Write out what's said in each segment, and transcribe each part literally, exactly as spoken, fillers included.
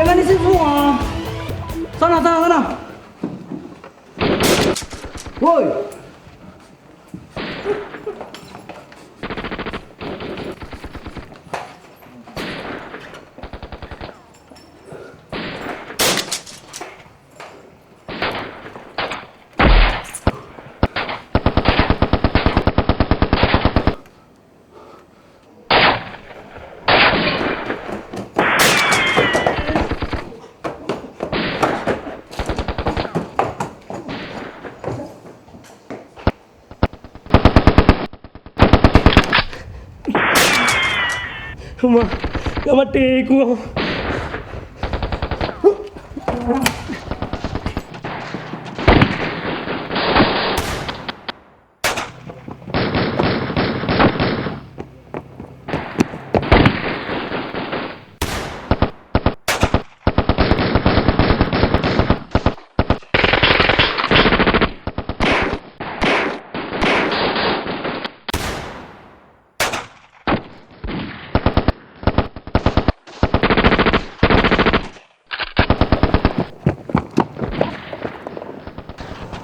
Jangan di situ semua. Sana, sana, sana. Woi. Ma, ka maté ku.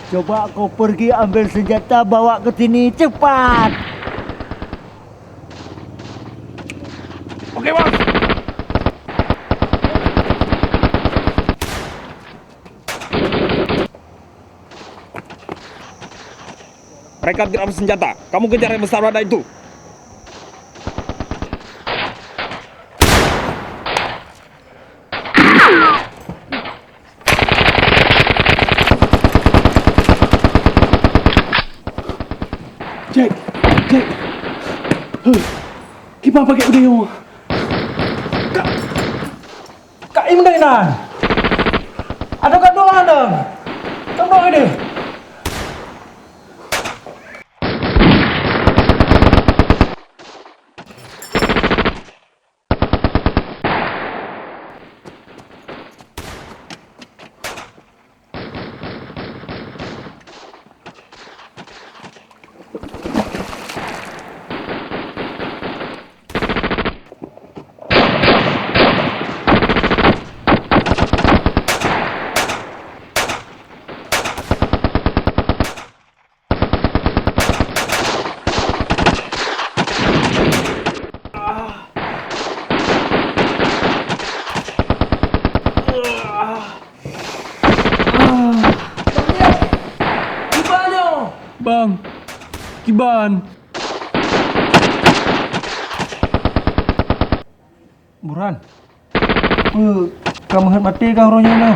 Coba kau pergi ambil senjata, bawa ke sini cepat. Oke, Bos. Mereka tidak bersenjata. Kamu kejar yang besar badan itu. Jack, Jack. Huh. Kiban pakai udah nyawa. Kak, Kak Im dai nan. Aduh, Kak Doa nan. Kak Doa deh. Bang, kiban. Buran. Peue, ka meuheuet maté kah uroe nyoe na?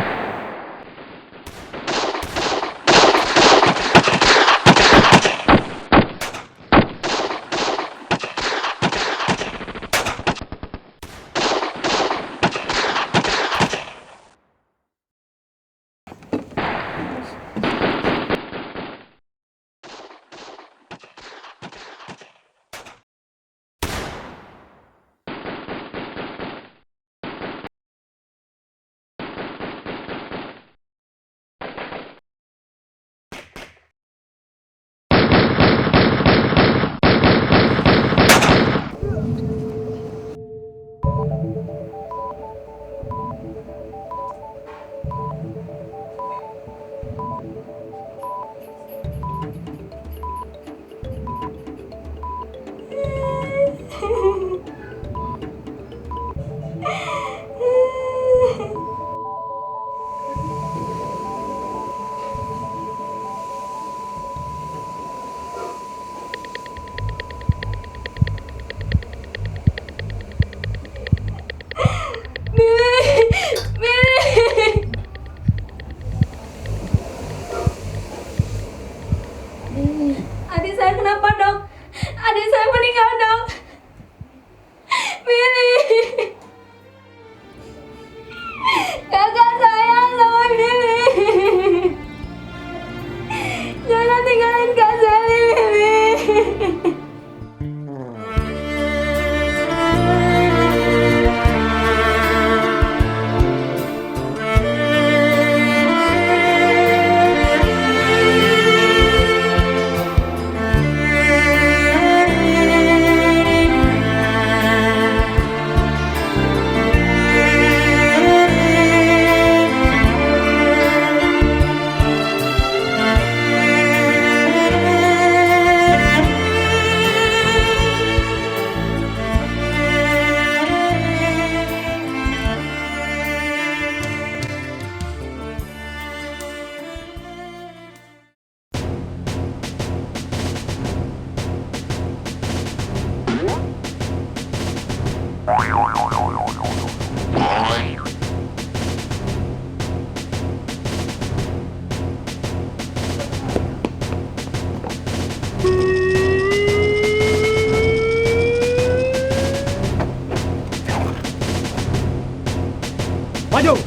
Maju!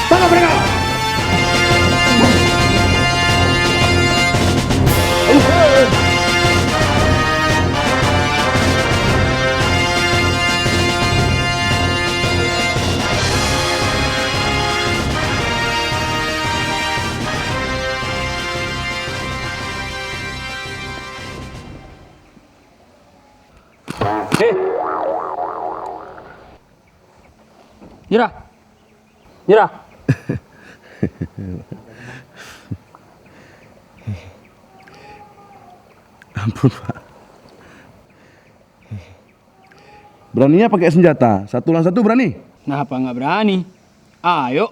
Tangkap mereka! Hei! Nyerah! Nyerah! Ampun, Pak. Beraninya pakai senjata, satu lawan satu berani? Kenapa nggak berani? Ayo.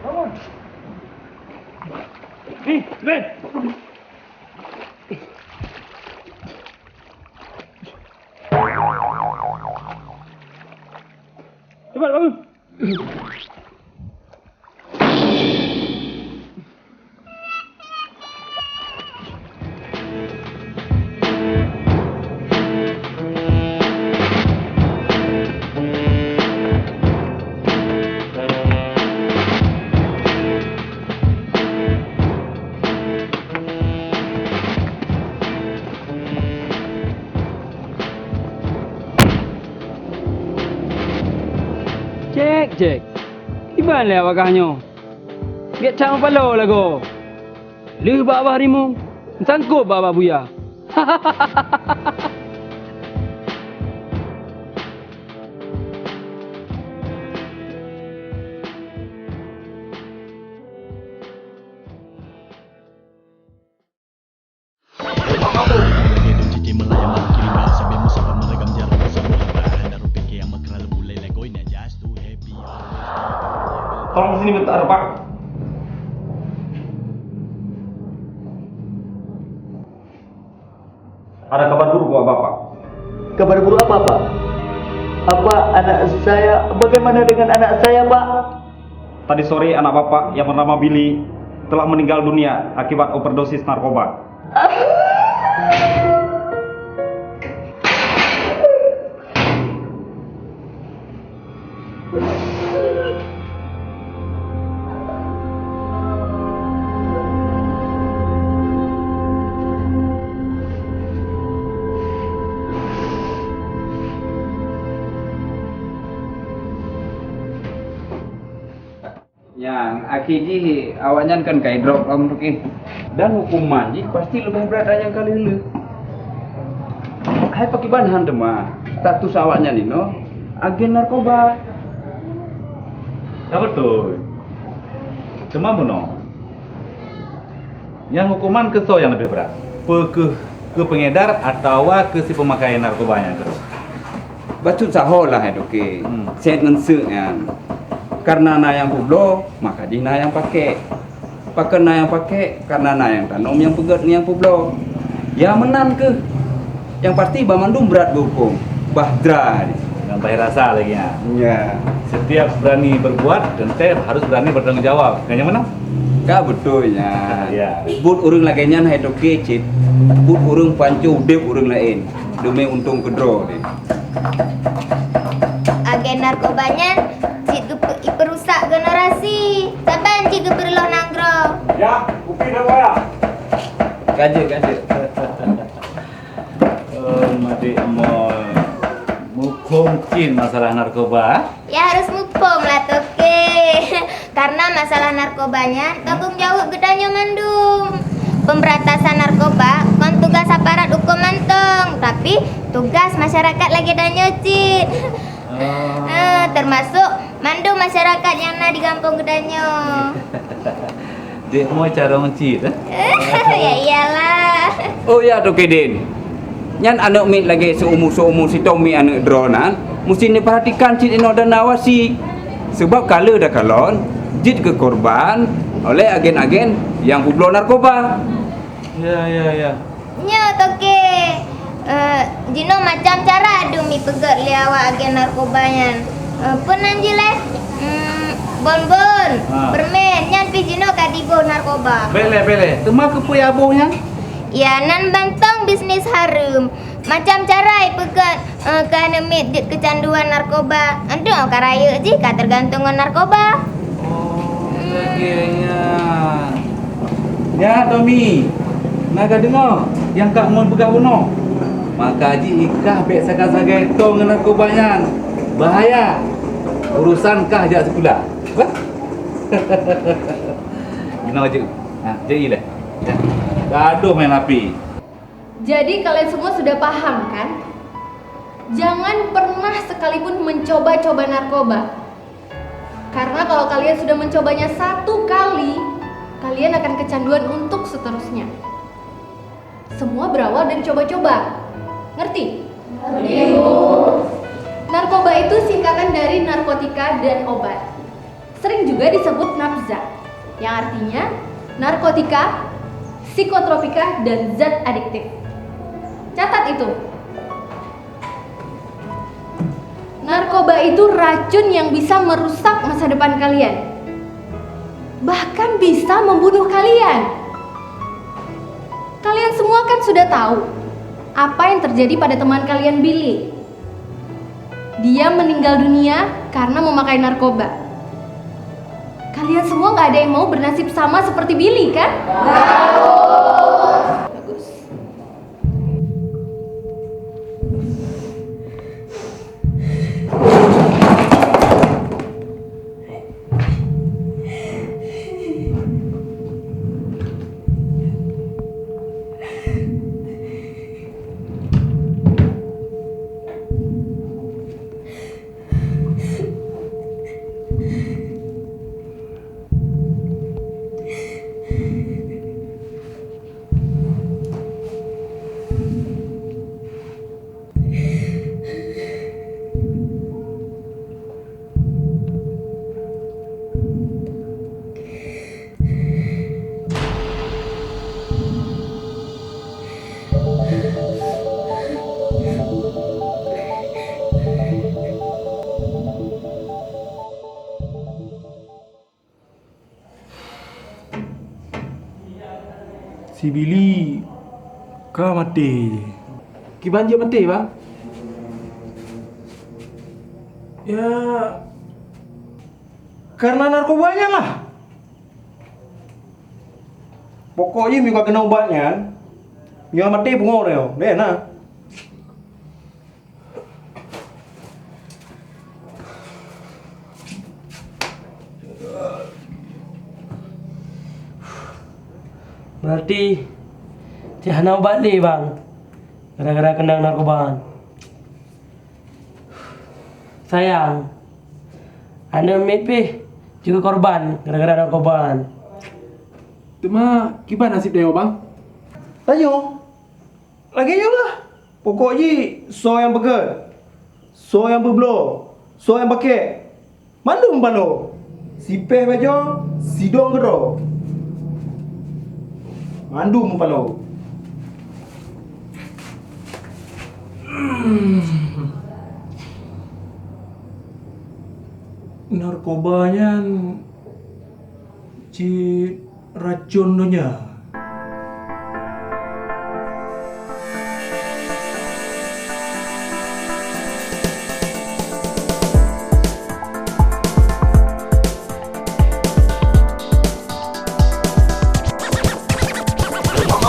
Bangun! Nih, Len! Cepat bangun! Cek, cek. Kiban lé awak gah nyoe? Gét that meupaloe lagoe. Lheueh bak babah rimueng, meusangkot bak babah buya. Tolong sini bentar, Pak. Ada kabar buruk buat Bapak. Kabar buruk apa, Pak? Apa anak saya, bagaimana dengan anak saya, Pak? Tadi sore anak Bapak yang bernama Billy telah meninggal dunia akibat overdosis narkoba. Nyang akhé jih awaknyan kan ka idrop lom tu keh. Dan hukuman jih pasti leubeh brat dari nyang ka lheueh-lheueh. Hai pakriban han teuma status awaknyan inoe agen narkoba. Ya beutôi. Teuma meunoe. Nyang hukuman keu soe nyang leubeh brat? Peu keuh keu peungedar atawa keu si peumakai narkoba nyang keudroe? Bacut sahoe lah, hai Toke. Hmm. Sét ngon seuk nyan. Kareuna na nyang peubloe, maka jih na nyang pakek. Pakon na nyang pakek? Kareuna na nyang tanom nyang peugét ngon nyang peubloe. Ya meunan keuh. Nyang pasti banmandum brat geuhuköm. Bah dra jih. Nyang bahaya rasa lagèe nyan. Ya. Setiap berani berbuat, teuntèe harus berani bertanggung jawab. Kan nyang mana? Ka beutôi nyan. Ya. Buet ureueng lagèe nyan hai toke cit. Buet ureueng pancôh udép ureueng laén demi untông keudroe deh. Agen narkoba nyan cit geupe-, ipeurusak generasi. Saban cit geupeureuloh nanggroe. Ya, kupi dah wayah. Ka jeuet, ka jeuet. Oh, madék moi. Muphom cit masalah narkoba? Ya, harus muphom lah, Toke. Karena masalah narkoba nyan tanggung jaweueb geutanyoe mandum. Pemberantasan narkoba kon tugas aparat huköm mantong, tapi tugas masyarakat lagèe tanyoe cit. Ah. Eh, termasuk mandum masyarakat nyang na di gampông geutanyoe. Dék moi carông cit, eh? Ya iyalah. Oh ya, Toke Din. Nyan aneuk miet lagèe seumu-seumu sitomi aneuk droe nyan, musti neupeurhatikan cit inoe dan awasi. Seubab ka lheueh dakalon jeuet keu korban oleh agen-agen nyang peubloe narkoba. Ya, ya, ya. Nyoe, Toke. Eh, jinoe macam cara dum ipeugèt lé awak agen narkoba nyan. Eh, peue nan jih lé? Hmm, bonbon, ha, permen, nyan pih jinoe ka diboh narkoba. Bèk lé, bèk lé. Teuma keupeue iboh nyan? Ya, nan mantong bisnis hareuem. Macam cara ipeugèt, eh, keu aneuk miet jeuet keucanduan narkoba. Antu ka rayeuk jih ka teugantung ngon narkoba. Oh, lagèe nyan. Nyan, Tommy, na kadeungoe nyang Kak Mon peugah bunoe? Maka jih i kah bèk sagai-sagai toe ngon narkoba nyan. Bahaya. Urosan kah jak sikula. Bah? Inoe jeuet. Ha, jeuet ilèe. Ya. Gadoh main api. Jadi kalian semua sudah paham kan? Jangan pernah sekalipun mencoba-coba narkoba. Karena kalau kalian sudah mencobanya satu kali, kalian akan kecanduan untuk seterusnya. Semua berawal dari coba-coba. Ngerti? Ngerti, Bu. Narkoba itu singkatan dari narkotika dan obat. Sering juga disebut nafza, yang artinya narkotika, psikotropika, dan zat adiktif. Catat itu. Narkoba itu racun yang bisa merusak masa depan kalian. Bahkan bisa membunuh kalian. Kalian semua kan sudah tahu apa yang terjadi pada teman kalian Billy. Dia meninggal dunia karena memakai narkoba. Kalian semua nggak ada yang mau bernasib sama seperti Billy, kan? Bagus. Si Billy ka maté. Kiban jeuet maté, Bang? Ya, karena narkoba nyan lah. Pokok jih meunyoe ka keuneuk ubat nyan, nyoe maté pungo nyoe, deh na. Berarti cit hana ubat lé, Bang, gara-gara keunong narkoba. Sayang, aneuk miet pih jeuet keu korban gara-gara narkoba. Teuma kiban nasib tanyoe, Bang? Tanyoe? Lagèe nyoe lah. Pokok jih soe nyang beugèt, soe nyang beubloe, soe nyang pakèk, mandum mupaloe. Sipèh bajèe, sidong keudroe, mandum mupaloe. Narkoba nyan cit racôn donya.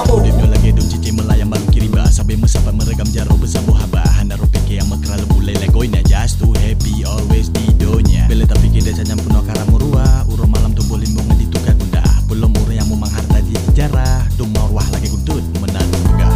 Udép nyoe lagèe dum cicém meulayang bak lôn kirim ba, sabé meusapat meureugam jaroe beusaboh haba. Hana rôh pike nyang meukraleueb ulèe lagoina, just too happy always di donya. Bila tapike desya nyang peunoh karam meuruah, uroe malam tuboh limbong ngon dituka gundah. Peulom ureueng nyang mumang harta jih jarah, dum meuruah lagèe guntot meunan peugah.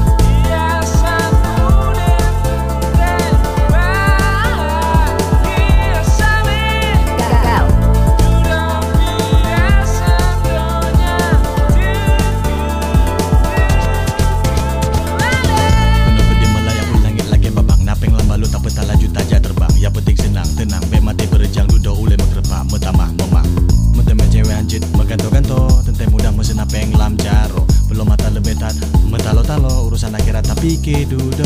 Meunoe keudeh meulayang u langèt lagèe babang, na pèng lam balot tapeutah laju tajak teureubang. Nyang peunteng seunang, teunang, bèk maté peureujang, dudoe ulèe meukeureupa, meutamah, meumang. Meuteumèe cewek hanjeuet meugantoe-gantoe, teuntèe mudah meuseuna pèng lam jaroe. Peulom mata leubeh that meutaloe-taloe, urosan akhirat tapike dudoe.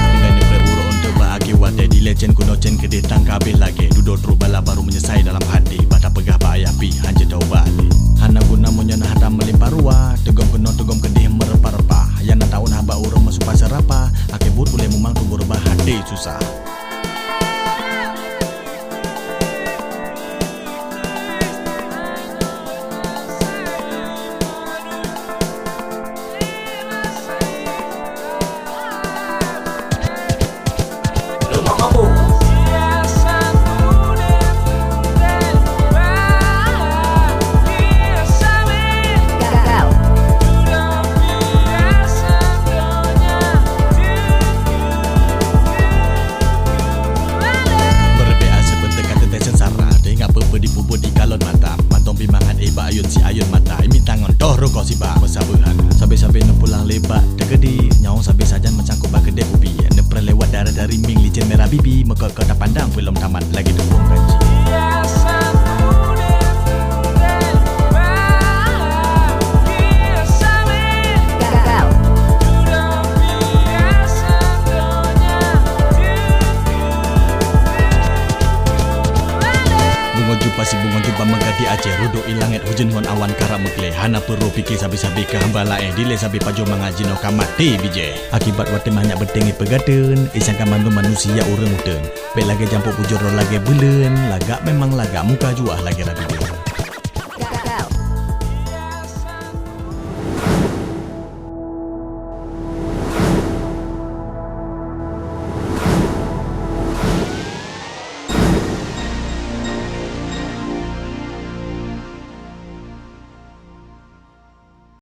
Tinggai neupreh uroe eunteuk bak akhé watèe, dilèe cen keunoe cen keudeh tangka abéh lagèe. Dudoe trok bala barô meunyeusai dalam haté, bah tapeugah bak ayah pih hanjeuet taubat lé. Hana guna meunyoe na harta meulimpah ruah, teugom keunoe teugom keudeh meureupah-reupah. Nyang na taun haba ureueng meusumpah seurapa, akhé buet ulèe mumang teubeureubah haté susah. Meureumpék aseup beunteuk ka teuntèe seungsara, teuingat peue-peue jipeubuet di kalon mata. Mantong pih mangat éh bak ayôn si ayôn mata, imiet tangon toh rukoh siba meusabeue hana. Sabé-sabé neupulang lé bak teukeudi, nyawöng sabé sajan meucangkok bak keudè kupi. Neupreh lewat dara dari mieng licén merah bibi, meukeue-keue tapandang peulom tamat lagèe teupueng ganji. Bungoe jumpa si bungoe jumpa meugati Aceh, rudok i langèt hujeuen ngon awan karap meuglé. Hana peurôh pike sabé-sabé keu hamba laén, dilèe sabé pajoh mangat jinoe ka maté bijéh. Akibat watèe manyak beuteungét peugateuen, isangka mandum manusia ureueng uteuen. Bèk lagèe jampok bujur lagèe buleuen, lagak memang lagak muka juah lagèe rabi.